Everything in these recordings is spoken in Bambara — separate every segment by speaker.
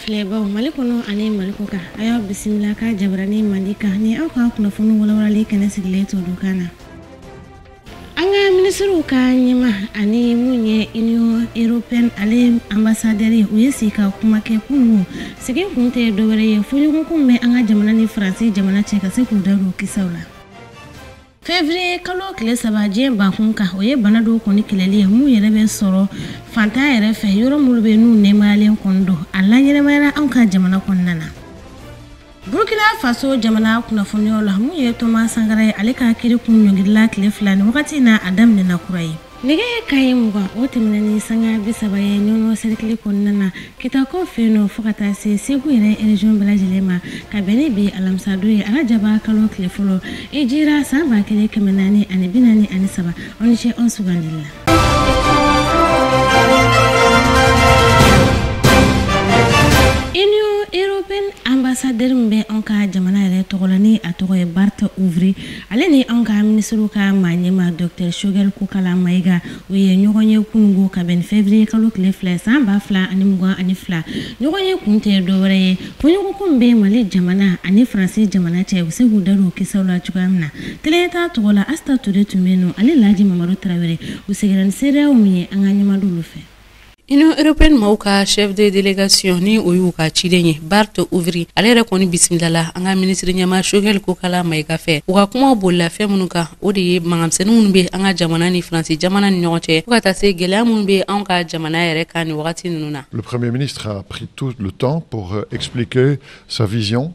Speaker 1: Filɛbaw Mali kɔnɔ ani Mali kɔ kan, a y'aw bisimila ka jabarani mandi kan ni aw ka kunnafoni walawalali kɛnɛ sigilen to kan na. An ka minisiriw ka ɲɛma ani mun ye Union européenne ale ambassadeur ye, u ye sigi ka kuma kɛ kunun. Sigi kun tɛ dɔwɛrɛ ye fɔɲɔgɔnkɔ min bɛ an ka jamana ni Faransi jamana cɛ ka se k'u da don kisaw la. Février kalo tile 3 diɲɛ bankun kan, o ye bana dɔw kɔni kɛlɛli ye mun yɛrɛ bɛ sɔrɔ fantan yɛrɛ fɛ yɔrɔ minnu bɛ n'u nɛmayalen kɔni don, a laɲɛnamayara anw ka jamana kɔnɔna na. Burkina Faso jamana kunnafoniyaw la, mun ye Thomas Sankara ye, ale ka kiri kun ɲɔngirila tile 2 ni wagati in na a daminɛna kura ye. Nɛgɛ kanɲɛ 20 o tɛmɛna ni sanga 30 ye Ɲɔnɔ cercle kɔnɔna na Kitakaw fɛ yen nɔ fo ka taa se Segu yɛrɛ région bɛɛ lajɛlen ma ka bɛn ni bi alamisadon ye arajaba kalo tile fɔlɔ hijira san 1443. Aw ni ce anw sugandili la. Union européenne ambassadeur min bɛ anw ka jamana yɛrɛ tɔgɔ la ni a tɔgɔ ye Bart Ouvry, ale ni anw ka minisiriw ka maa ɲɛma Dr Choguel Kokalla Maïga, u ye ɲɔgɔn ye kunungo ka bɛn février kalo tile 2 san 2022. Ɲɔgɔn ye kun tɛ dɔwɛrɛ ye fɔɲɔgɔnkɔ min bɛ Mali jamana ani Faransi jamana cɛ, u bɛ se k'u da don kisaw la cogoya min na. Télé tɔgɔ la Asta Touré tun bɛ yen nɔ, ale Laji Mamadu Tarawele, u seginna ni seereyaw min ye an ka ɲɛmadon fɛ.
Speaker 2: Union européenne maaw ka chef de délégation ni o y'u ka ciden ye Bart Ouvry, ale yɛrɛ kɔni bisimilala an ka minisiri ɲɛma Choguel Kokalla Maïga fɛ. U ka kumaw bolila fɛn minnu kan, o de ye mankanmisɛnnin minnu bɛ an ka jamana ni Faransi jamana ni ɲɔgɔn cɛ, fo ka taa se gɛlɛya minnu bɛ anw ka jamana yɛrɛ kan nin wagati ninnu na.
Speaker 3: Le Premier ministre a pris tout le temps pour expliquer sa vision.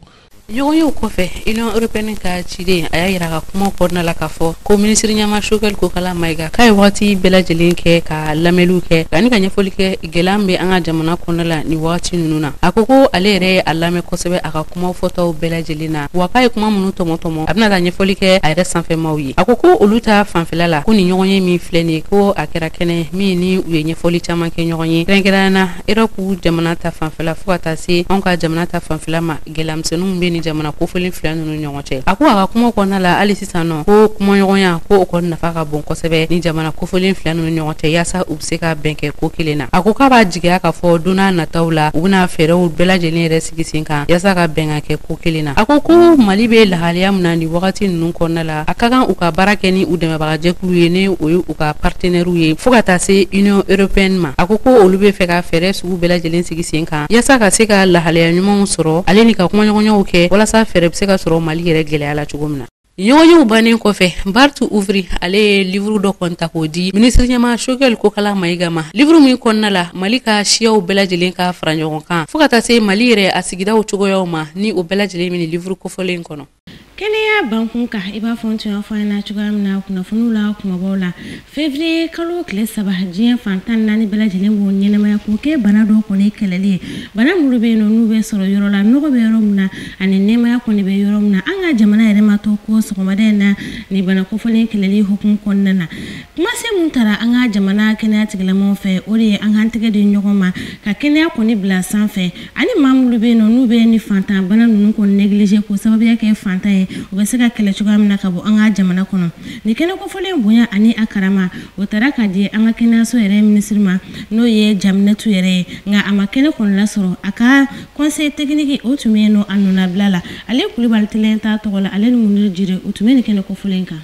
Speaker 2: Ɲɔgɔnyew kɔfɛ, Union européenne ka ciden a y'a yira ka kuma kɔnɔna la k'a fɔ ko minisiri ɲɛma Choguel Kokalla Maïga k'a ye wagati bɛɛ lajɛlen kɛ ka lamɛnliw kɛ ani ka ɲɛfɔli kɛ gɛlɛya min bɛ an ka jamana kɔnɔna la nin wagati ninnu na. A ko ko ale yɛrɛ ye a lamɛn kosɛbɛ a ka kumaw fɔtaw bɛɛ lajɛlen na, wa k'a ye kuma minnu tɔmɔ tɔmɔ, a bɛna taa ɲɛfɔli kɛ a yɛrɛ sanfɛmaw ye. A ko ko olu ta fanfɛla la, ko nin ɲɔgɔn ye min filɛ nin ye, ko a kɛra kɛnɛ min ni u ye ɲɛfɔli caman kɛ ɲɔgɔn ye, kɛrɛnkɛrɛnnenya la Europe jamana ta fanfɛla fo ka taa se anw ka jamana ta fanfɛla ma, gɛlɛyamisɛnninw bɛ ni jamana kofɔlen fila ninnu ɲɔgɔn cɛ. A ko a ka kuma kɔnɔna la hali sisan nɔ, ko kumaɲɔgɔnya ko o kɔni nafa ka bon kosɛbɛ ni jamana kofɔlen fila ninnu ɲɔgɔn cɛ, yaasa u bɛ se ka bɛn kɛ ko kelen na. A ko k'a b'a jigiya k'a fɔ don n'a nataw la, u bɛna fɛɛrɛw bɛɛ lajɛlen yɛrɛ sigi sen kan yaasa ka bɛn ka kɛ ko kelen na. A ko ko Mali bɛ lahalaya min na nin wagati ninnu kɔnɔna la, a ka kan u ka baara kɛ ni u dɛmɛbagajɛkulu ye, ni o ye u ka partenaires ye, fo ka taa se Union européenne ma. A ko ko olu bɛ fɛ ka fɛɛrɛ sugu bɛɛ lajɛlen sigi sen kan yaasa ka se ka lahalaya ɲumanw sɔrɔ, ale ni ka kumaɲɔgɔnyaw kɛ walasa fɛɛrɛ bɛ se ka sɔrɔ Mali yɛrɛ gɛlɛya la cogo min na. Ɲɔgɔnyew bannen kɔfɛ, Bart Ouvry ale ye livre dɔ kɔni ta k'o di minisiri ɲɛma Choguel Kokalla Maïga ma, livre min kɔnɔna la Mali ka siyaw bɛɛ lajɛlen ka fara ɲɔgɔn kan fo ka taa se Mali yɛrɛ a sigidaw cogoyaw ma, ni o bɛɛ lajɛlen bɛ nin livre kofɔlen kɔnɔ.
Speaker 1: Kɛnɛya bankun kan, i b'a fɔ n tun y'a fɔ an ɲɛna cogoya min na kunnafoniw la kumabaw la, février kalo tile 3 diɲɛ fan 14 bɛɛ lajɛlen b'o ɲɛnamaya k'o kɛ bana dɔw kɔni kɛlɛli ye, bana minnu bɛ yen nɔ n'u bɛ sɔrɔ yɔrɔ la nɔgɔ bɛ yɔrɔ min na ani nɛɛmaya kɔni bɛ yɔrɔ min na. An ka jamana yɛrɛ ma to ko sɔgɔmada in na nin bana kofɔlen kɛlɛli hukumu kɔnɔna na. Kumasen mun taara an ka jamana kɛnɛya tigilamɔgɔw fɛ, o de ye an k'an tɛgɛ di ɲɔgɔn ma ka kɛnɛya kɔni bila sanfɛ, ani maa minnu bɛ yen nɔ n'u bɛ ni fantan bana ninnu kɔni négliger k'o sababuya kɛ fantan ye, u bɛ se ka kɛlɛ cogoya min na ka bɔ an ka jamana kɔnɔ. Nin kɛnɛ kofɔlen bonya ani a karama, o taara ka di an ka kɛnɛyaso yɛrɛ minisiri ma, n'o ye Jaminɛtu yɛrɛ ye, nka a ma kɛnɛ kɔni lasɔrɔ. A ka conseil technique o tun bɛ yen nɔ a nɔnabila la, ale Kulibali Télé ta tɔgɔ la, ale ni Muniru Jire, u tun bɛ nin kɛnɛ kofɔlen kan.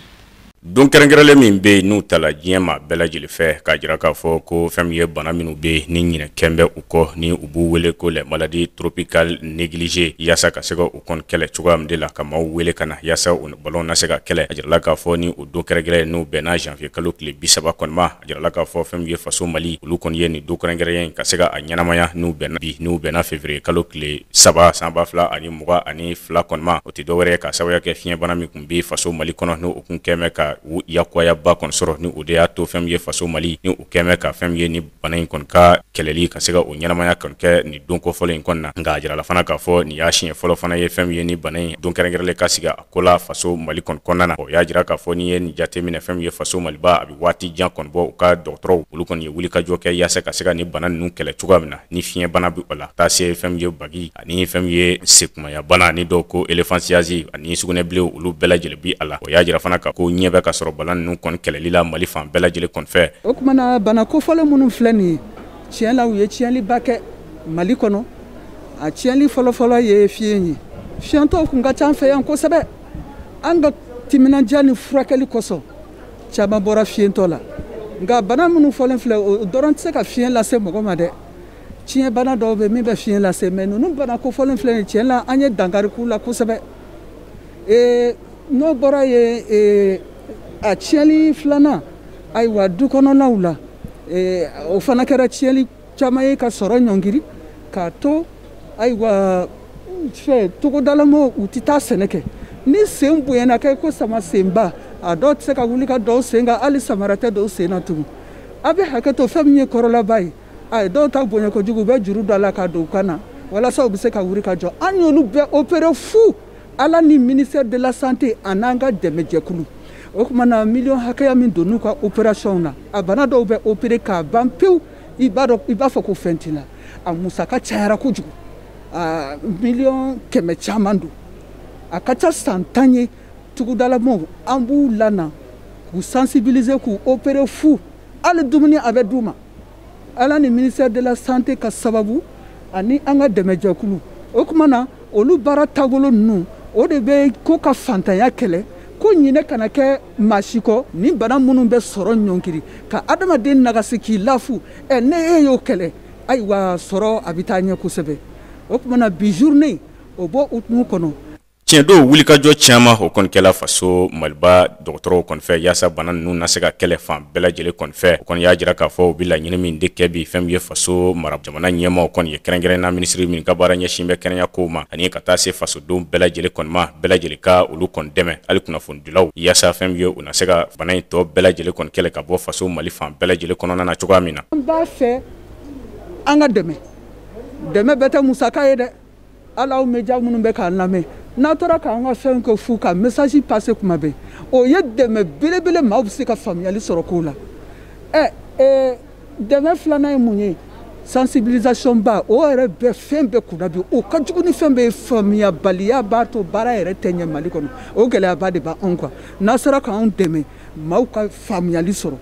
Speaker 4: Don kɛrɛnkɛrɛnlen min bɛ yen n'u tala diɲɛ ma bɛɛ lajɛlen fɛ k'a jira k'a fɔ ko fɛn min ye bana minnu bɛ yen ni ɲinɛ kɛn bɛ u kɔ, ni u b'u wele ko les maladies tropicales négligées, yaasa ka se ka u kɔni kɛlɛ cogoya min de la, ka maaw wele ka na yaasa u banaw na se ka kɛlɛ. A jirala k'a fɔ ni o don kɛrɛnkɛrɛn n'u bɛnna janvier kalo tile 30 kɔni ma, a jirala k'a fɔ fɛn min ye faso Mali, olu kɔni ye nin don kɛrɛnkɛrɛn ka se ka a ɲɛnamaya, n'u bɛnna bi, n'u bɛnna février kalo tile 3 san 2022 kɔni ma. O tɛ dɔwɛrɛ ye ka sababuya kɛ fiɲɛbana min tun bɛ faso Mali kɔnɔ, n'o kun kɛn bɛ ka ka u yakuyaba kɔni sɔrɔ, ni o de y'a to fɛn min ye faso Mali ni u kɛmɛ ka fɛn min ye ni bana in kɔni ka kɛlɛli ka se ka o ɲɛnamaya kɔni kɛ nin don kofɔlen in kɔnɔna. Nka a jirala fana k'a fɔ nin y'a siɲɛ fɔlɔ fana ye fɛn min ye ni bana in don kɛrɛnkɛrɛnlen ka sigi a ko la faso Mali kɔni kɔnɔna na. O y'a jira k'a fɔ n'i ye nin jateminɛ, fɛn min ye faso Maliba, a bɛ waati jan kɔni bɔ, u ka dɔgɔtɔrɔw olu kɔni ye wulikajɔ kɛ yaasa ka se ka nin bana ninnu kɛlɛ cogoya min na, ni fiɲɛbana bɛ o la, taa se fɛn min ye bagi ani fɛn min ye sekumaya bana ni dɔw ko éléphantiasis ani sugunɛbilenw, olu bɛɛ lajɛlen bi a la. O y'a jira fana ka ko ɲɛ bɛ ka sɔrɔ bana ninnu kɔni kɛlɛli la Mali fan bɛɛ lajɛlen kɔni fɛ.
Speaker 5: O tuma na, bana kofɔlen minnu filɛ nin ye, tiɲɛ la, u ye tiɲɛliba kɛ Mali kɔnɔ. A tiɲɛli fɔlɔfɔlɔ ye fiɲɛ ye. Fiɲɛtɔw kun ka ca an fɛ yan kosɛbɛ. An ka timinandiya ni furakɛli kosɔn, caman bɔra fiɲɛtɔ la. Nka bana minnu fɔlen filɛ, o dɔrɔn tɛ se ka fiɲɛ lase mɔgɔ ma dɛ. Tiɲɛ bana dɔw bɛ min bɛ fiɲɛ lase, mɛ ninnu bana kofɔlen filɛ nin, tiɲɛ la, an ye dankari k'u la kosɛbɛ. N'o bɔra yen, a tiɲɛli filanan, ayiwa, du kɔnɔnaw la, o fana kɛra tiɲɛli caman ye ka sɔrɔ ɲɔngiri k'a to, ayiwa, fɛ togodalamɔgɔw u tɛ taa sɛnɛ kɛ. Ni sen bonyana kɛ ko sama senba, a dɔw tɛ se ka wuli ka dɔw sen kan, hali samara tɛ dɔw sen na tugun. A bɛ hakɛ to, fɛn min ye kɔrɔlaba ye, a ye dɔw ta bonya kojugu, u bɛ juru don a la ka don u kan na walasa u bɛ se ka wuli ka jɔ. An y'olu bɛɛ opéré fu, Ala ni ministère de la Santé a n'an ka dɛmɛjɛkulu. O tuma na, miliyɔn hakɛya min donn'u ka opération na, a bana dɔw bɛ opéré k'a ban pewu, i b'a dɔn, i b'a fɔ ko fɛn t'i la. A musaka cayara kojugu, a miliyɔn 100 caman don. A ka ca san 10 ye, togodalamɔgɔw an b'u lana k'u sensibiliser, k'u opérer fu, hali dumuni a bɛ d'u ma. Ala ni ministère de la Santé ka sababu ani an ka dɛmɛjɛkulu. O tuma na, olu baara taabolo ninnu, o de bɛ ko ka fantanya kɛlɛ, ko ɲinɛ kana kɛ maa si kɔ. Ni bana minnu bɛ sɔrɔ ɲɔnkiri ka adamaden nagasi k'i lafu, ɛ ne e y'o kɛlɛ, ayiwa, sɔrɔ a bɛ taa ɲɛ kosɛbɛ. O tuma na, bi journée o bɔ hukumu kɔnɔ.
Speaker 4: Tiɲɛ don, wulikajɔ caman o kɔni kɛla faso Maliba dɔgɔtɔrɔw kɔni fɛ yaasa bana ninnu na se ka kɛlɛ fan bɛɛ lajɛlen kɔni fɛ. O kɔni y'a jira k'a fɔ u bɛ laɲini min de kɛ bi, fɛn min ye faso mara jamana ɲɛmaaw kɔni ye, kɛrɛnkɛrɛn na minisiri min ka baara ɲɛsin bɛ kɛnɛya kow ma, ani ka taa se fasodenw bɛɛ lajɛlen kɔni ma, bɛɛ lajɛlen ka olu kɔni dɛmɛ, hali kunnafonidilaw, yaasa fɛn min ye u na se ka bana in tɔ bɛɛ lajɛlen kɔni kɛlɛ ka bɔ faso Mali fan bɛɛ lajɛlen kɔnɔna na cogoya min na.
Speaker 5: An b'a fɛ an ka dɛmɛ. Dɛmɛ bɛɛ tɛ musaka ye dɛ. Hali aw média minnu bɛ k'an lamɛn, n'a tora k'an ka fɛn kɛ fu, ka message passer kuma bɛɛ, o ye dɛmɛ belebele, maaw bɛ se ka faamuyali sɔrɔ kow la. Ɛ dɛmɛ filanan ye mun ye? Sensibilisation ba, o yɛrɛ bɛ fɛn bɛɛ kunna bi. O ka jugu ni fɛn bɛɛ ye. Faamuyabaliya b'a to baara yɛrɛ tɛ ɲɛ Mali kɔnɔ. O gɛlɛyaba de b'anw kan. N'a sera k'anw dɛmɛ, maaw ka faamuyali sɔrɔ,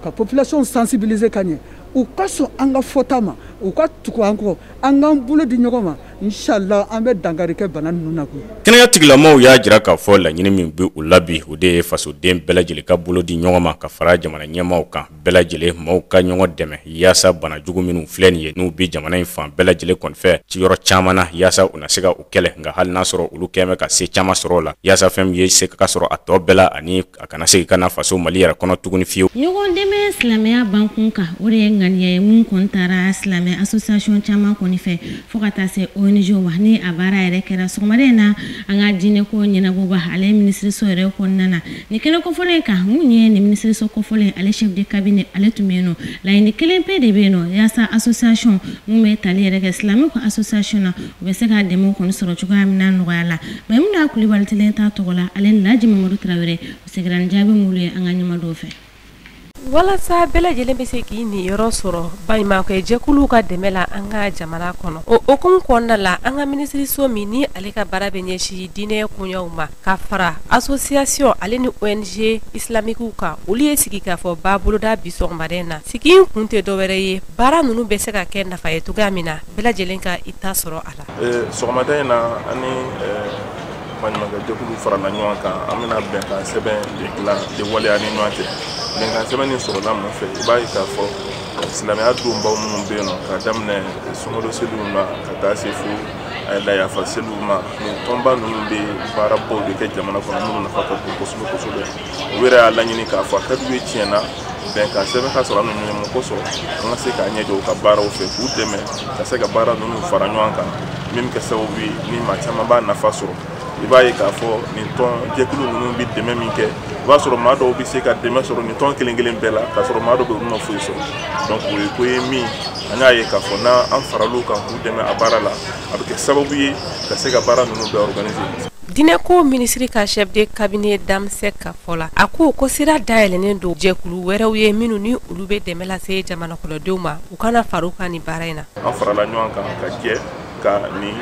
Speaker 5: ka population sensibiliser ka ɲɛ, u ka sɔn an ka fɔta ma, u ka tugu an kɔ, an k'an bolo di ɲɔgɔn ma, inshallah, an bɛ dankari kɛ bana ninnu na koyi.
Speaker 4: Kɛnɛya tigilamɔgɔw y'a jira k'a fɔ laɲini min bɛ u la bi, o de ye fasoden bɛɛ lajɛlen ka bolo di ɲɔgɔn ma ka fara jamana ɲɛmaaw kan, bɛɛ lajɛlen maaw ka ɲɔgɔn dɛmɛ yaasa bana jugu minnu filɛ nin ye, n'u bɛ jamana in fan bɛɛ lajɛlen kɔni fɛ ciyɔrɔ caman na, yaasa u na se ka u kɛlɛ. Nka hali n'a sɔrɔ olu kɛn bɛ ka se caman sɔrɔ o la, yaasa fɛn min ye se ka sɔrɔ a tɔ bɛɛ la, ani a kana segin ka na faso Mali yɛrɛ kɔnɔ tuguni fiyewu.
Speaker 1: Ɲɔgɔn dɛmɛ silamɛya bankun kan, o de ye ŋaniya ye mun kɔni taara silamɛ association caman kɔni fɛ fo ka taa se ONG ma. Ni a baara yɛrɛ kɛra sɔgɔmada in na, an ka diinɛko ɲɛnabɔba ale ye minisiriso yɛrɛ kɔnɔna na. Nin kɛnɛ kɔfɔlen kan, mun ye nin minisiriso kɔfɔlen, ale chef de cabinet ale tun bɛ yen nɔ. Laɲini kelen pe de bɛ yen nɔ, yaasa association mun bɛ tali yɛrɛ kɛ silamɛw ka association na, u bɛ se ka dɛmɛ kɔni sɔrɔ cogoya min na nɔgɔya la. Maimuna Kulibali telen t'a tɔgɔ la, ale ni Laji Mamadu Tarawele, u seginna ni jaabi minnu ye an ka ɲɛma fɛ.
Speaker 6: Walasa bɛɛ lajɛlen bɛ se k'i niyɔrɔ sɔrɔ baɲumankɛ jɛkuluw ka dɛmɛ la an ka jamana kɔnɔ, o hukumu kɔnɔna la, an ka minisiriso min ni ale ka baara bɛ ɲɛsin diinɛ koɲɛw ma, ka fara association ale ni ONG islamique kan, olu ye sigikafɔ ba boloda bi sɔgɔmada in na. Sigi in kun tɛ dɔwɛrɛ ye, baara ninnu bɛ se ka kɛ nafa ye cogoya min na, bɛɛ lajɛlen ka i ta sɔrɔ a la.
Speaker 7: Sɔgɔmada in na, an ni baɲumankɛ jɛkulu farala ɲɔgɔn kan, an bɛna bɛnkan sɛbɛn de dilan de waleya ni ɲɔgɔn cɛ. Bɛnkan sɛbɛn nin sɔrɔla mun fɛ? I b'a ye k'a fɔ silamɛya donbaw minnu bɛ yen nɔ, ka daminɛ sunkalo seliw na ka taa se fo layafa seliw ma, nin tɔnba ninnu bɛ baarabaw de kɛ jamana kɔnɔ minnu nafa ka bon kosɛbɛ kosɛbɛ. U yɛrɛ y'a laɲini k'a fɔ a ka d'u ye tiɲɛ na, bɛnkan sɛbɛn ka sɔrɔ an ni ɲɔgɔn kosɔn, an ka se k'a ɲɛ jɔ u ka baaraw fɛ, k'u dɛmɛ ka se ka baara ninnu fara ɲɔgɔn kan, min bɛ kɛ sababu ye ni maa caman b'a nafa sɔrɔ. I b'a ye k'a fɔ nin tɔn jɛkulu ninnu bɛ dɛmɛ min kɛ, i b'a sɔrɔ maa dɔw bɛ se ka dɛmɛ sɔrɔ nin tɔn kelen kelen bɛɛ la, k'a sɔrɔ maa dɔw bɛ olu ma foyi sɔrɔ. Donc o ye ko ye min an y'a ye k'a fɔ n'an faral'u kan k'u dɛmɛ a baara la, a bɛ kɛ sababu ye ka se ka baara ninnu bɛɛ organiser.
Speaker 6: Diinɛko minisiri ka chef de cabinet Dame Seck ka fɔ la, a ko ko sira dayɛlɛnnen don jɛkulu wɛrɛw ye minnu ni olu bɛ dɛmɛ lase jamana kɔnɔdenw ma, u kana fara u kan nin baara in na.
Speaker 7: An farala ɲɔgɔn kan ka jɛ ka nin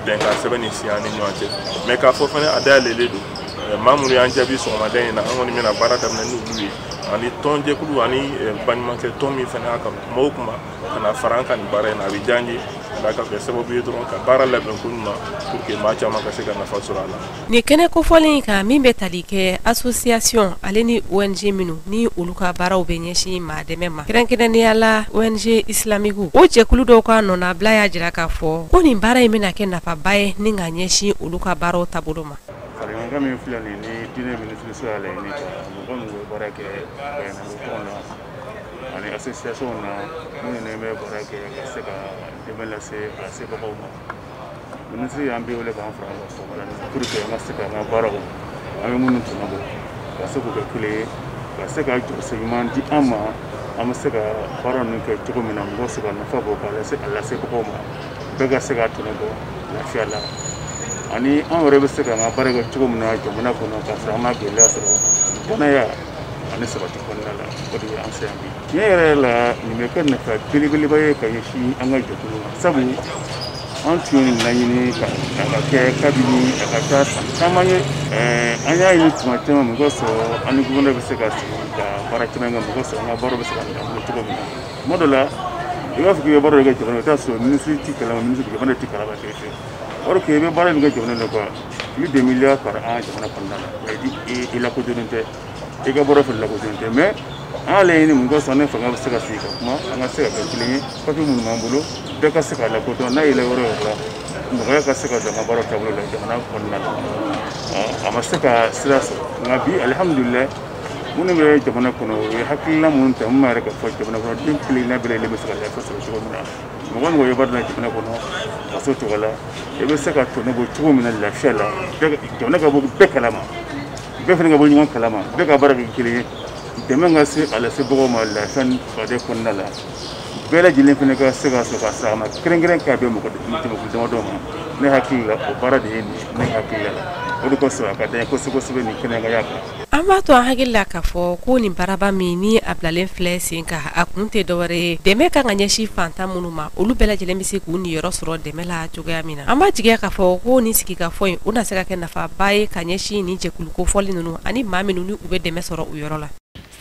Speaker 7: bɛnkan sɛbɛn nin signer an ni ɲɔgɔn cɛ, mais k'a fɔ fana a dayɛlɛlen don. Maa minnu y'an jaabi sɔgɔmada in na, an kɔni bɛna baara daminɛ n'olu ye, ani tɔnjɛkulu ani baɲumankɛ tɔn min fana y'a kanu kuma o kuma ka na fara an kan nin baara in na, a bɛ diya an ye. Ka kɛ sababu ye dɔrɔn ka baara labɛn ko ɲuman pour que maa caman ka se ka nafa sɔrɔ a la.
Speaker 6: Nin kɛnɛ kofɔlen in kan min bɛ tali kɛ association ale ni ONG minnu ni olu ka baaraw bɛ ɲɛsin maa dɛmɛ ma, kɛrɛnkɛrɛnnenya la ONG islamique, o jɛkulu dɔw ka nɔnabila y'a jira k'a fɔ ko nin baara in bɛna kɛ nafaba ye ni ka ɲɛsin olu ka baaraw taabolo ma.
Speaker 8: Faraɲɔgɔnkan min filɛ nin ni diinɛ minisiriso y'a laɲini ka mɔgɔ minnu bɛ baara kɛ baɲumankɛ na ani association na, minnu bɛ baara kɛ ka se ka dɛmɛ lase a sebagaw ma. Minisiri y'an bɛɛ wele k'an fara ɲɔgɔn kan sɔgɔmada in na pour que an ka se k'an ka baaraw an bɛ minnu tɔnɔ bɔ ka se k'u kɛ kelen ye, ka se ka jɔsen ɲuman di an ma, an bɛ se ka baara ninnu kɛ cogo min na mɔgɔw se ka nafa bɔ k'a lase a lasebagaw ma, bɛɛ ka se k'a tɔnɔ bɔ lafiya la, ani an yɛrɛ bɛ se k'an ka baara kɛ cogo min na jamana kɔnɔ k'a sɔrɔ an ma gɛlɛya sɔrɔ danaya ani sabati kɔnɔna la. O de ye an se yan bi. Tiɲɛ yɛrɛ la, nin bɛ kɛ nafa belebeleba ye ka ɲɛsin an ka jɛkulu ma, sabu an tun ye nin laɲini ka a ka kɛ kabini a ka ca san caman ye. An y'a ɲini tuma caman mɔgɔ sɔrɔ an ni gouverneur bɛ se ka sigi ka baara caman kɛ, mɔgɔ sɔrɔ an ka baara bɛ se ka ɲɛ an bolo cogo min na. Tuma dɔ la i b'a fɔ k'i bɛ baara dɔ kɛ jamana, i bɛ taa sɔrɔ minisiri ti kalama, minisiri jamana ti kalama fewu fewu. Or que i bɛ baara min kɛ jamana la quoi, plus de milliards par an jamana kɔnɔna la, i lakodɔnnen tɛ, i ka baara fɛnɛ lakodɔnnen tɛ. Mais an y'a laɲini mun kosɔn, ne fanga bɛ se ka sigi ka kuma, an ka se ka kɛ kelen ye, papiye minnu b'an bolo bɛɛ ka se k'a lakodɔn, n'a yɛlɛ yɔrɔ yɔrɔ la nɔgɔya ka se ka don an ka baara taabolo la jamana kɔnɔna la. A ma se ka sira sɔrɔ, nka bi alihamudulilayi minnu bɛ jamana kɔnɔ u ye hakilina minnu ta, mun b'a yɛrɛ k'a fɔ jamana kɔnɔ den kelenna bɛɛ lajɛlen bɛ se ka lafiya sɔrɔ cogo min na. Mɔgɔ mɔgɔ ye baara la jamana kɔnɔ faso tɔgɔ la, i bɛ se ka tɔnɔ bɔ cogo min na lafiya la, jamana ka bɔ bɛɛ kalama, bɛɛ fana ka bɔ ɲɔgɔn kalama, bɛɛ ka baara kɛ kelen ye, dɛmɛ ka se a lasebagaw ma lafiya ni baden kɔnɔna la, bɛɛ lajɛlen fana ka se ka sɔrɔ ka sara ma kɛrɛnkɛrɛn k'a bɛn mɔgɔ jɛkulu damadɔ ma. Ne hakili la o baara de ye nin ye, ne hakili la o de kosɔn a ka d'an ye kosɛbɛ kosɛbɛ nin kɛnɛya kan.
Speaker 6: An b'a to an hakili la k'a fɔ ko nin baaraba min ni a bilalen filɛ sen kan, a kun tɛ dɔwɛrɛ ye dɛmɛ kan ka ɲɛsin fantan minnu ma, olu bɛɛ lajɛlen bɛ se k'u niyɔrɔ sɔrɔ dɛmɛ la cogoya min na. An b'a jigiya k'a fɔ ko nin sigikafɔ in o na se ka kɛ nafaba ye ka ɲɛsin nin jɛkulu kofɔli ninnu ani maa minnu ni u bɛ dɛmɛ sɔrɔ u yɔrɔ la.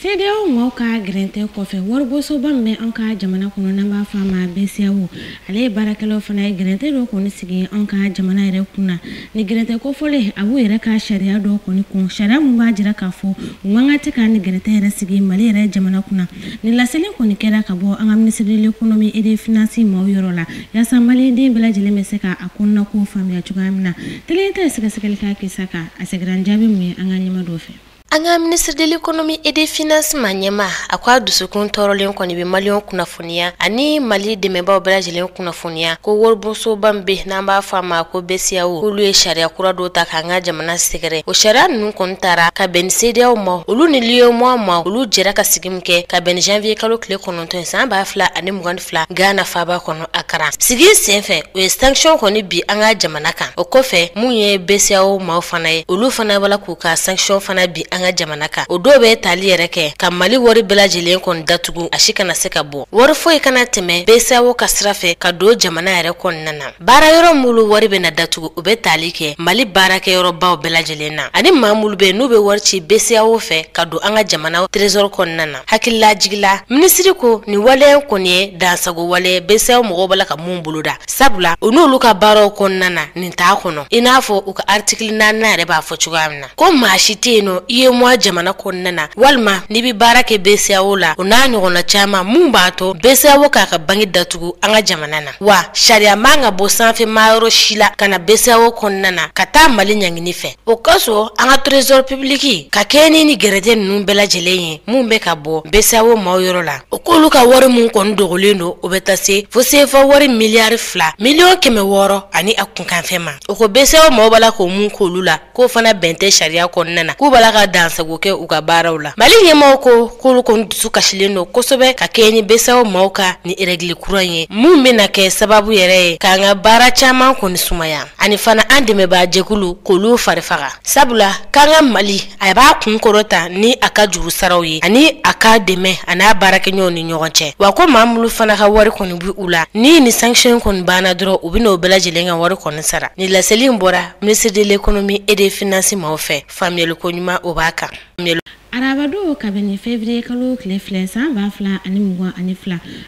Speaker 1: CEDEAO maaw ka gɛrɛntɛ kɔfɛ, waribonsoba min bɛ an ka jamana kɔnɔ n'an b'a fɔ a ma BCEAO, ale ye baarakɛlaw fana ye gɛrɛntɛ dɔ kɔni sigi an ka jamana yɛrɛ kun na. Ni gɛrɛntɛ kofɔlen, a b'u yɛrɛ ka sariya dɔ kɔni kɔn, sariya mun b'a jira k'a fɔ u man kan tɛ ka ni gɛrɛntɛ yɛrɛ sigi Mali yɛrɛ jamana kunna. Nin laseli kɔni kɛra ka bɔ an ka ministre de l'économie et des finances maaw yɔrɔ la, yaasa maliyɛnden bɛɛ lajɛlen bɛ se ka a kɔnɔna ko faamuya cogoya min na. Teliya tɛ sɛgɛsɛgɛli k'a kisa kan, a seginna jaabi mun ye an ka ɲɛma dɔ fɛ.
Speaker 9: An ka ministre de l'économie et des finances ma ɲɛma, a ko a dusukun tɔɔrɔlen kɔni bɛ maliyɛnw kunnafoniya ani Mali dɛmɛbaaw bɛɛ lajɛlen kunnafoniya ko waribonsoba min bɛ n'an b'a fɔ a ma ko BCEAO, k'olu ye sariya kura dɔw ta k'an ka jamana sɛgɛrɛ. O sariya ninnu kɔni taara ka bɛn ni CEDEAO ma, olu ni l'UEMOA ma, olu jɛra ka sigi min kɛ ka bɛn ni janvier kalo tile 9 san 2022 Ghana faaba kɔnɔ Accra. Sigi senfɛ, u ye sanction kɔni bi an ka jamana kan. O kɔfɛ, mun ye BCEAO maaw fana ye, olu fana bɔla k'u ka sanction fana bi an ka jamana kan. O dɔw bɛ tali yɛrɛ kɛ ka Mali wari bɛɛ lajɛlen kɔni datugu, a si kana se ka bɔ, wari foyi kana tɛmɛ BCEAO ka sira fɛ ka don jamana yɛrɛ kɔnɔna na. Baara yɔrɔ minnu wari bɛ na datugu, o bɛ tali kɛ Mali baarakɛyɔrɔbaw bɛɛ lajɛlen na, ani maa minnu bɛ n'u bɛ wari ci BCEAO fɛ ka don an ka jamana trésor kɔnɔna na. Hakililajigila, minisiri ko nin waleya kɔni ye dansago wale BCEAO mɔgɔw b'a la ka mun boloda, sabula u n'olu ka baaraw kɔnɔna na nin t'a kɔnɔ, i n'a fɔ u ka article 4 yɛrɛ b'a fɔ cogoya min na ko maa si tɛ yen nɔ i ye UEMOA jamana kɔnɔna na, walima n'i bɛ baara kɛ BCEAO la, o n'a ɲɔgɔnna caman mun b'a to BCEAO k'a ka banki datugu an ka jamana na. Wa sariya man ka bɔ sanfɛ maayɔrɔ si la ka na BCEAO kɔnɔna na ka taa Mali ɲangini fɛ. O kosɔn an ka trésor public ka kɛɲɛ ni gɛrɛtɛ ninnu bɛɛ lajɛlen ye mun bɛ ka bɔ BCEAO maaw yɔrɔ la, o k'olu ka wari mun kɔni dogolen don, o bɛ taa se fo CFA wari 2 600 000 000 ani a kunkanfɛn ma. O ko BCEAO maaw b'a la k'o mun k'olu la, k'o fana bɛn tɛ sariya kɔnɔna na, k'u b'a la ka dansago kɛ u ka baaraw la. Mali ɲɛmaaw ko k'olu kɔni dusu kasilen don kosɛbɛ ka kɛɲɛ ni BCEAO maaw ka ni règle kura in ye, mun bɛna kɛ sababu yɛrɛ ye k'an ka baara caman kɔni sumaya, ani fana an dɛmɛbaa jɛkulu k'olu fari faga, sabula k'an ka Mali a b'a kun kɔrɔta ni a ka juru saraw ye ani a ka dɛmɛ a n'a baarakɛɲɔgɔnw ni ɲɔgɔn cɛ. Wa ko maa minnu fana ka wari kɔni bi u la, ni ni sanction kɔni banna dɔrɔn, u bɛna o bɛɛ lajɛlen ka wari kɔni sara. Ni laseli in bɔra ministre de l'économie et des finances maaw fɛ, faamuyali ko ɲuman o b'a kan.
Speaker 1: Arabadon kabini février kalo tile 2 san 2022, an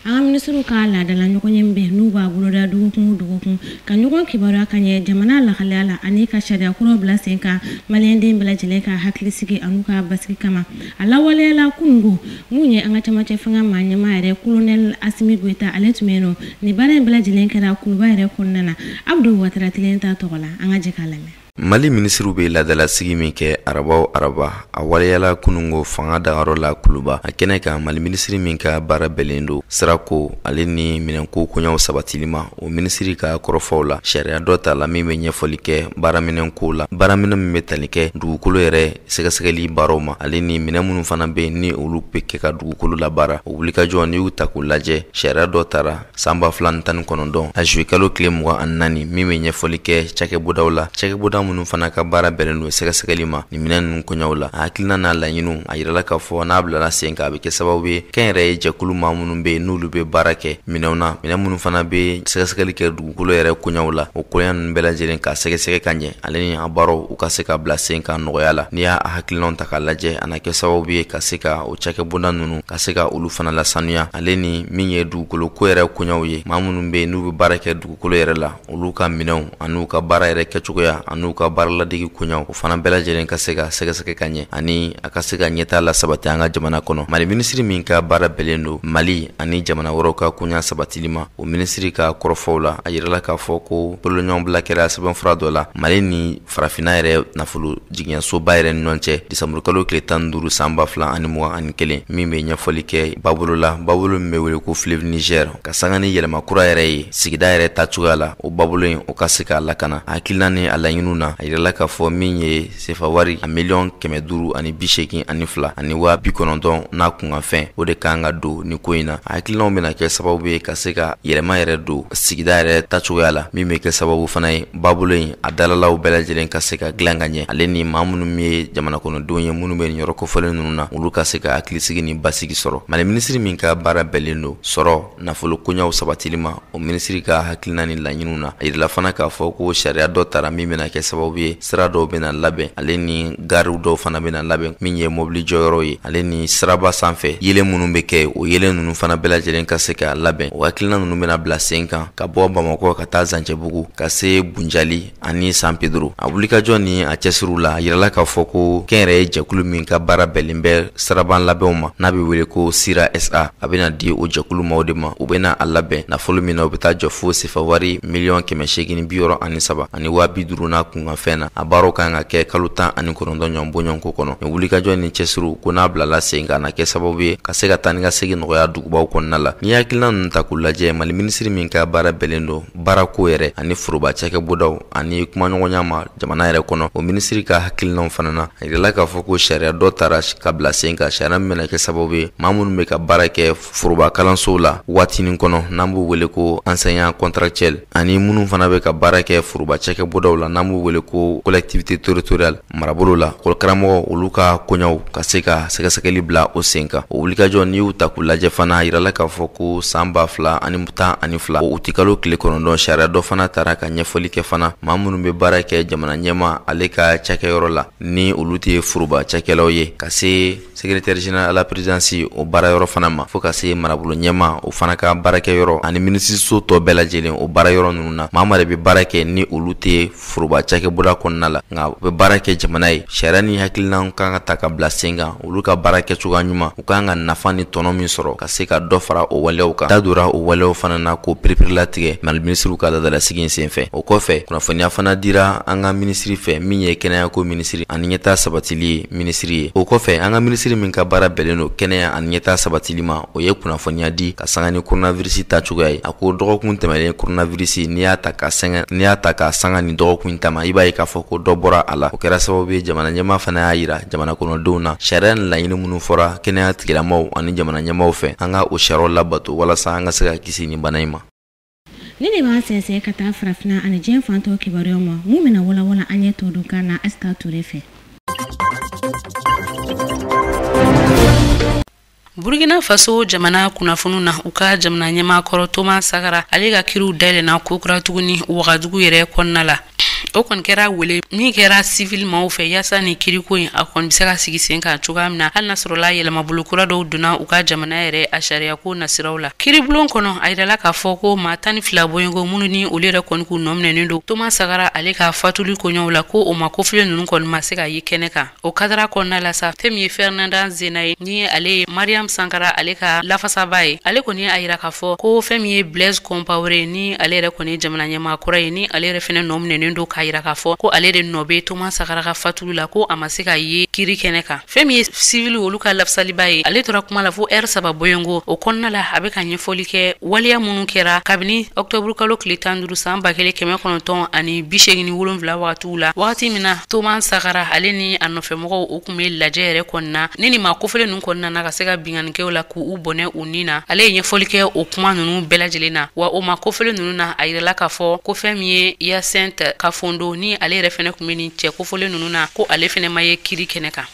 Speaker 1: ka minisiriw ka laadala ɲɔgɔn ye bɛn n'u b'a boloda dɔgɔkun o dɔgɔkun ka ɲɔgɔn kibaruya ka ɲɛ jamana lahalaya la ani ka sariya kuraw bila sen kan maliyɛnden bɛɛ lajɛlen ka hakilisigi an'u ka basigi kama. A lawaleyala kununko mun ye an ka camancɛ fanga maa ɲɛmaa yɛrɛ, colonel Assimi Goïta, ale tun bɛ yen nɔ. Nin baara in bɛɛ lajɛlen kɛra Kuluba yɛrɛ kɔnɔna na. Abdou Ouattara tilen ta tɔgɔ la, an ka jɛ k'a lamɛn.
Speaker 10: Mali minisiriw bɛ laadalasigi min kɛ araba o araba, a waleyala kunungo fanga dagayɔrɔ la Kuluba. A kɛnɛ kan, Mali minisiri min ka baara bɛnnen don sirako ale ni minɛnko koɲaw sabatili ma, o minisiri ka kɔrɔfɔw la, sariya dɔ ta la min bɛ ɲɛfɔli kɛ baaraminɛnko la, baaraminɛ min bɛ tali kɛ dugukolo yɛrɛ sɛgɛsɛgɛli baaraw ma, ale ni minɛn minnu fana bɛ yen ni olu bɛ kɛ ka dugukolo labaara. O wulikajɔ, n'i y'u ta k'u lajɛ, sariya dɔ tara san 2019 a juillet kalo tile 24 min bɛ ɲɛfɔli kɛ cakɛbondaw la, cakɛbonda minnu fana ka baara bɛnnen don sɛgɛsɛgɛli ma nin minɛn ninnu koɲaw la. A hakilina n'a laɲiniw, a yirala k'a fɔ n'a bilala sen kan, a bɛ kɛ sababu ye kɛnyɛrɛye jɛkulu maa minnu bɛ yen n'olu bɛ baara kɛ minɛnw na, minɛn minnu fana bɛ sɛgɛsɛgɛli kɛ dugukolo yɛrɛ koɲaw la, o koɲa ninnu bɛɛ lajɛlen ka sɛgɛsɛgɛ ka ɲɛ, ale ni a baaraw u ka se ka bila sen kan nɔgɔya la. N'i y'a hakilinaw ta k'a lajɛ, a na kɛ sababu ye ka se ka o cakɛbonda ninnu ka se ka olu fana lasanuya, ale ni min ye dugukolo ko yɛrɛ koɲaw ye, maa minnu bɛ yen n'u bɛ baara kɛ dugukolo yɛrɛ la, olu ka minɛnw an'u ka baara yɛrɛ kɛcogoya an'u ka baara ladege koɲaw, o fana bɛɛ lajɛlen ka se ka sɛgɛsɛgɛ ka ɲɛ ani a ka se ka ɲɛtaa la sabati an ka jamana kɔnɔ. Mali minisiri min ka baara bɛnnen don Mali ani jamana wɛrɛw ka koɲa sabatili ma, o minisiri ka kɔrɔfɔw la, a yirala k'a fɔ ko bololaɲɔgɔnbila kɛra sɛbɛnfura dɔ la Mali ni farafinna yɛrɛ nafolo jigiɲɛsoba yɛrɛ ni ɲɔgɔn cɛ disanburukalo tile 15 san 2021, min bɛ ɲɛfɔli kɛ babolo la, babolo min bɛ wele ko fleuve Niger, ka sanga ni yɛlɛma kura yɛrɛ ye sigida yɛrɛ tacogoya la, o babolo in o ka se k'a lakana. A hakilina ni a laɲiniw na, a yirala k'a fɔ min ye sefa wari a 582,90 000 n'a kunkanfɛn, o de kan ka don ni ko in na. A hakilinaw bɛna kɛ sababu ye ka se ka yɛlɛma yɛrɛ don sigida yɛrɛ tacogoya la, min bɛ kɛ sababu fana ye babolo in a dalalaw bɛɛ lajɛlen ka se ka dilan ka ɲɛ, ale ni maa minnu ye jamana kɔnɔdenw ye minnu bɛ nin yɔrɔ kofɔlen ninnu na, olu ka se ka hakilisigi ni basigi sɔrɔ. Mali minisiri min ka baara bɛnnen don sɔrɔ nafolo koɲaw sabatili ma, o minisiri ka hakilina ni laɲiniw na, a yirala fana k'a fɔ ko sariya dɔ tara min bɛna kɛ sababu ye sira dɔw bɛna labɛn, ale ni gariw dɔw fana bɛna labɛn, min ye mobili jɔyɔrɔw ye, ale ni siraba sanfɛ yelen minnu bɛ kɛ, o yelen ninnu fana bɛɛ lajɛlen ka se ka labɛn. O hakilina ninnu bɛna bila sen kan ka bɔ Bamakɔ ka taa Zancɛbugu ka se Bunjali ani San Pedro. A wulikajɔ ni a cɛsiriw la, a yirala k'a fɔ ko kɛnyɛrɛye jɛkulu min ka baara bɛnnen bɛ siraban labɛnw ma, n'a bɛ wele ko Sira SA, a bɛna di o jɛkulu maaw de ma. U bɛna a labɛn nafolo min na, u bɛ taa jɔ fo sefa wari 863,50 000 n'a kunkanfɛn na. A baaraw kan ka kɛ kalo 19 ɲɔgɔn bɔɲɔgɔnko kɔnɔ. Nin wulikajɔ ni cɛsiriw ko n'a bilala sen kan, na kɛ sababu ye ka se ka taa ni ka segin nɔgɔya dugubaw kɔnɔna la. N'i hakilina ninnu ta k'u lajɛ, Mali minisiri min ka baara bɛnnen don baarako yɛrɛ ani foroba cakɛbondaw ani kumaɲɔgɔnya ma jamana yɛrɛ kɔnɔ, o minisiri ka hakilinaw fana na, a yirala k'a fɔ ko sariya dɔ tara ka bila sen kan, sariya min bɛna kɛ sababu ye maa minnu bɛ ka baara kɛ foroba kalansow la waatinin kɔnɔ, n'an b'u wele ko enseignant contractuel, ani minnu fana bɛ ka baara kɛ foroba cakɛbondaw la, n'an b'u wele ko collectivité territoriale marabolo la karamɔgɔ, olu ka koɲaw ka se ka sɛgɛsɛgɛli bila o sen kan. O wulikajɔ, n'i y'u ta k'u lajɛ fana, a yirala k'a fɔ ko san 2012 o utikalo tile 9, sariya dɔ fana tara ka ɲɛfɔli kɛ fana maa minnu bɛ baara kɛ jamana ɲɛma ale ka cakɛyɔrɔ la, ni olu tɛ foroba cakɛlaw ye, ka se. Secrétaire général à la présidence o baarayɔrɔ fana ma, fo ka se marabolo ɲɛma o fana ka baarakɛyɔrɔ ani minisiriso tɔ bɛɛ lajɛlen, o baarayɔrɔ ninnu na, maa maa de bɛ baara kɛ ni olu tɛ foroba cakɛbɔda kɔnɔna la, nka u bɛ baara kɛ jamana ye. Sariya ni hakilinaw kan ka ta ka bila sen kan, olu ka baara kɛcogoya ɲuman, u kan ka nafa ni tɔnɔ min sɔrɔ, ka se ka dɔ fara o waleyaw kan. Da donna o waleyaw fana na k'o pereperelatigɛ Mali minisiriw ka laadalasigi in senfɛ. O kɔfɛ, kunnafoniya fana dira an ka minisiri fɛ, min ye kɛnɛyako minisiri ani ɲɛtaa sabatili ye minisiri ye. O kɔfɛ, an ka minisiri min ka baara bɛnnen don kɛnɛya ani ɲɛtaa sabatili ma, o ye kunnafoniya di ka sanga ni coronavirus ta cogoya ye. A ko dɔgɔkun tɛmɛnen, coronavirus, n'i y'a ta ka sɛgɛn, n'i y'a ta ka sanga ni dɔgɔkun in ta ma, i b'a ye k'a fɔ ko dɔ bɔra a la. O kɛra sababu ye, jamana ɲɛmaa fana y'a yira jamana kɔnɔdenw na, sariya ni laɲini minnu fɔra kɛnɛya tigilamɔgɔw ani jamana ɲɛmaaw fɛ, an ka o sariyaw labato walasa an ka se ka kisi nin bana in ma.
Speaker 1: Ni de b'an sɛnsɛn ka taa farafinna ani diɲɛ fantɔw kibaruyaw ma, mun bɛna walawala an ɲɛ todunkan na Asita Ture fɛ.
Speaker 2: Burkina Faso jamana kunnafoniw na, u ka jamana ɲɛmaakɔrɔ Thomas Sankara, ale ka kiriw dayɛlɛnna kokura tuguni Wagadugu yɛrɛ kɔnɔna la. O kɔni kɛra wele min kɛra civil maaw fɛ yaasa ni kiriko in a kɔni bɛ se ka sigi sen kan cogoya min na, hali n'a sɔrɔla yɛlɛmabolo kura dɔw donna u ka jamana yɛrɛ a sariyako nasiraw la. Kiribulon kɔnɔ, a yirala k'a fɔ ko maa 12 bɔɲɔgɔn minnu ni olu yɛrɛ kɔni k'u nɔ minɛnen don Thomas Sankara ale ka fatuli koɲɛw la, ko o ma kofile ninnu kɔni ma se ka ye kɛnɛ kan. O kadara kɔnɔna la sa, fɛn min ye Fernanda Zena ye, ni ale ye Mariam Sankara ale ka lafasaba ye, ale kɔni a yira k'a fɔ ko fɛn min ye Blaise Compaoré, ni ale yɛrɛ kɔni jamana ɲɛmaa kura ye, ni ale yɛrɛ fɛnɛ nɔ minɛnen don k'a yira k'a fɔ ko ale de nɔ bɛ Thomas Sankara ka fatuli la, ko a ma se ka ye kiri kɛnɛ kan. Fɛn min ye civil olu ka lafasaliba ye, ale tora kuma la fo heure 3 bɔɲɔgɔn. O kɔnɔna la, a bɛ ka ɲɛfɔli kɛ waleya minnu kɛra kabini octobre kalo tile 15 san 1987 wagatiw la, wagati min na Thomas Sankara ale ni a nɔfɛmɔgɔw u tun bɛ lajɛ yɛrɛ kɔnɔna ni maa kofɔlen ninnu kɔnɔna na ka se ka binkannikɛw la k'u bɔnɛ u ni na. Ale ye ɲɛfɔli kɛ o kuma ninnu bɛɛ lajɛlen na. Wa o maa kofɔlen ninnu na, a yirala k'a fɔ ko fɛn min ye Hyacinthe Kafando, ni ale yɛrɛ fɛnɛ tun bɛ nin cɛ kofɔlen ninnu na, ko ale fɛnɛ ma ye kiri kɛnɛ kan.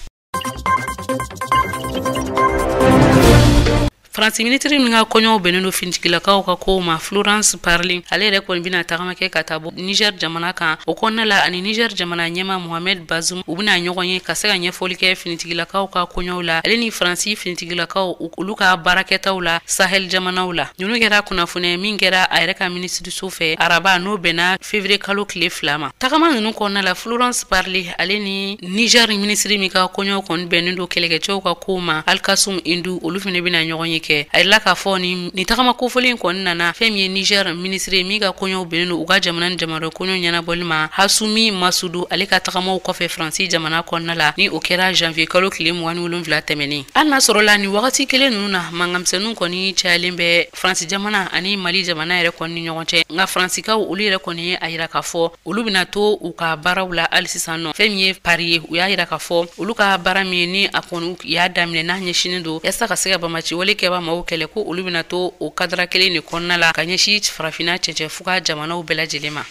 Speaker 2: Faransi minisiri min ka kɔɲɔw bɛnnen don finitigilakaw ka kow ma, Florence Parly, ale yɛrɛ kɔni bɛna tagama kɛ ka taa bɔ Niger jamana kan. O kɔnɔna la, ani Niger jamana ɲɛmaa Mohamed Bazoum, u bɛna ɲɔgɔn ye ka se ka ɲɛfɔli kɛ finitigilakaw ka kɔɲɔw la, ale ni Faransi finitigilakaw olu ka baarakɛtaw la Sahel jamanaw la. Ninnu kɛra kunnafoniya min kɛra a yɛrɛ ka minisiriso fɛ araba, n'o bɛnna février kalo tile 2 ma. Tagama ninnu kɔnɔna la, Florence Parly ale ni Niger minisiri min ka kɔɲɔw kɔni bɛnnen don kɛlɛkɛcɛw ka kow ma, Alkassoum Indu, olu fana bɛna ɲɔgɔn ye kɛ. A yirala k'a fɔ nin tagama kofɔlen kɔni nana fɛn min ye Niger minisiri min ka kɔɲɔw bɛnnen don u ka jamana ni jamana kɔɲɔ ɲɛnabɔli ma, Hassoumi Massoudou, ale ka tagamaw kɔfɛ Faransi jamana kɔnɔna la, ni o kɛra janvier kalo tile 27 tɛmɛnen. Hali n'a sɔrɔla nin wagati kelen ninnu na, mankanmisɛnninw kɔni cayalen bɛ Faransi jamana ani Mali jamana yɛrɛ kɔni ni ɲɔgɔn cɛ, nka Faransikaw olu yɛrɛ kɔni ye a yira k'a fɔ olu bɛna to u ka baaraw la hali sisan nɔ. Fɛn min ye Paris ye, u y'a yira k'a fɔ olu ka baara min ye ni a kɔni y'a daminɛ n'a ɲɛsinnen don yaasa ka se ka bamaci wale kɛba maaw kɛlɛ, ko olu bɛna to o kadara kelen de kɔnɔna la ka ɲɛsin farafinna cɛncɛn fuga jamanaw bɛɛ lajɛlen ma.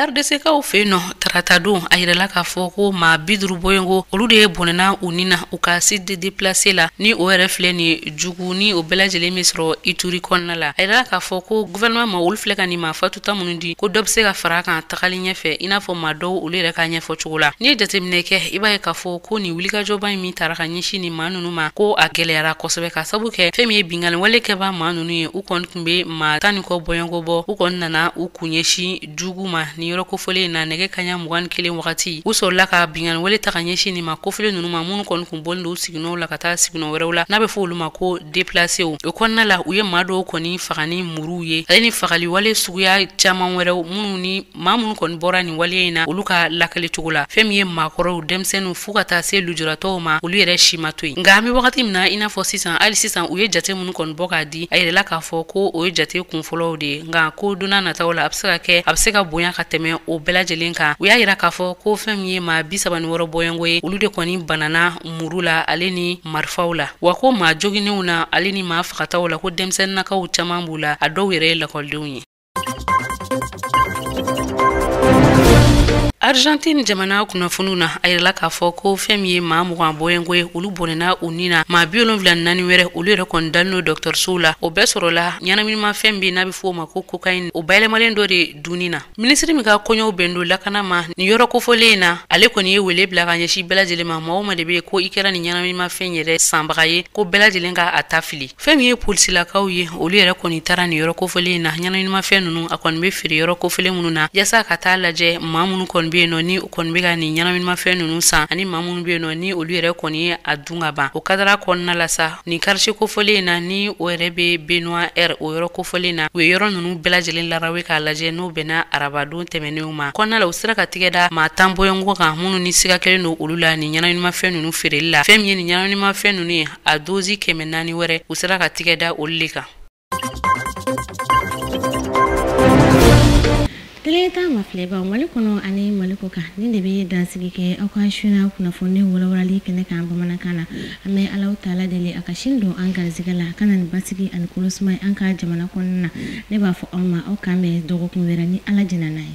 Speaker 2: RDC-kaw fɛ yen nɔ, tarata don, a yirala k'a fɔ ko maa 50 bɔɲɔgɔn olu de bɔnɛna u ni na u ka site de déplacé la, ni o yɛrɛ filɛ nin Jugu, ni o bɛɛ lajɛlen bɛ sɔrɔ Ituri kɔnɔna la. A yirala k'a fɔ ko gouvernement ma olu filɛ ka nin maa fatuta minnu di, ko dɔ bɛ se ka fara a kan tagali ɲɛfɛ, i n'a fɔ maa dɔw olu yɛrɛ ka ɲɛfɔ cogo la. N'i ye jateminɛ kɛ, i b'a ye k'a fɔ ko nin wulikajɔba in min taara ka ɲɛsin nin maa ninnu ma, ko a gɛlɛyara kosɛbɛ, ka sababu kɛ fɛn min ye binkanni wale kɛbaa maa ninnu ye, u kɔni tun bɛ maa 10 ni kɔ bɔɲɔgɔn bɔ. U kɔni nana u kun ɲɛsin Jugu ma nin yɔrɔ kofɔlen in na nɛgɛ kaɲa 21 wagati. U sɔrɔla ka binkanni wale ta ka ɲɛsin nin maa kofɔlen ninnu ma, minnu kɔni kun bɔlen don u siginɔw la ka taa siginɔ wɛrɛw la, n'a bɛ fɔ olu ma ko déplacéw. O kɔnɔna la, u ye maa dɔw kɔni faga ni muruw ye, ale ni fagali wale suguya caman wɛrɛw, minnu ni maa minnu kɔni bɔra nin wale in na olu ka lakali cogo la. Fɛn min ye maakɔrɔw, denmisɛnninw, fo ka taa se lujuratɔw ma, olu yɛrɛ si ma to yen. Nka an bɛ wagati min na i n'a fɔ sisan, hali sisan u ye jate minnu kɔni bɔ k'a di, a yirala k'a fɔ ko o ye jate kunfɔlɔw de ye, nka ko don nataw la a bɛ se ka kɛ a bɛ se ka bonya ka tɛmɛ o bɛɛ lajɛlen kan. U y'a yira k'a fɔ ko fɛn min ye maa 36 bɔɲɔgɔn ye, olu de kɔni banana muru la ale ni marifaw la, wa ko maa joginnenw na ale ni maa fagataw la, ko denmisɛnninnakaw caman b'u la, a dɔw yɛrɛ ye lakɔlidenw ye. Argentine jamana kunnafoniw na, a yirala k'a fɔ ko fɛn min ye maa 20 bɔɲɔgɔnko ye, olu bɔnɛna u ni na. Maa 74 wɛrɛ, olu yɛrɛ kɔni dalen don dɔgɔtɔrɔsow la. O bɛɛ sɔrɔla ɲɛnaminimafɛn bɛ n'a bɛ fɔ o ma ko cocaïne, o bayɛlɛmalen dɔ de dunni na. Minisiri min ka koɲɛw bɛn don lakana ma nin yɔrɔ kofɔlen in na, ale kɔni ye wele bila ka ɲɛsin bɛɛ lajɛlen ma, maa o maa de bɛ yen ko i kɛra nin ɲɛnaminimafɛn yɛrɛ sanbaga ye, ko bɛɛ lajɛlen ka a ta fili. Fɛn min ye polisilakaw ye, olu yɛrɛ kɔni taara nin yɔrɔ kofɔlen in na, ɲɛnaminimafɛn ninnu a kɔni bɛ feere yɔrɔ kofɔlen minnu na, yaasa ka taa lajɛ maa minnu kɔni bɛ yen nɔ ni u kɔni bɛ ka nin ɲɛnaminimafɛn ninnu san, ani maa minnu bɛ yen nɔ ni olu yɛrɛ kɔni ye a dun ka ban. O kadara kɔnɔna la sa, nin quartier kofɔlen in na, ni o yɛrɛ bɛ Benoît R o yɔrɔ kofɔlen na, u ye yɔrɔ ninnu bɛɛ lajɛlen larawe k'a lajɛ n'o bɛnna arabadon tɛmɛnenw ma. Kɔnɔna la, u sera ka tigɛ da maa 10 bɔɲɔgɔnko kan minnu ni siga kɛlen don olu la nin ɲɛnaminimafɛn ninnu feereli la. Fɛn min ye nin ɲɛnaminimafɛn ninnu ye, a dosi 400 wɛrɛ, u sera ka tigɛ da olu de kan.
Speaker 1: Tele ta mafilɛbaw Mali kɔnɔ ani Mali kɔ kan, nin de bɛ dansigi kɛ aw ka suna kunnafoni walawalali kɛnɛ kan bamanankan na. An bɛ Alahu taala deli a ka sini don an garisɛgɛ la, ka na ni basigi ani kolosuma ye an ka jamana kɔnɔna na. Ne b'a fɔ aw ma, aw k'an bɛn dɔgɔkun wɛrɛ ni Ala jɛnna n'a ye.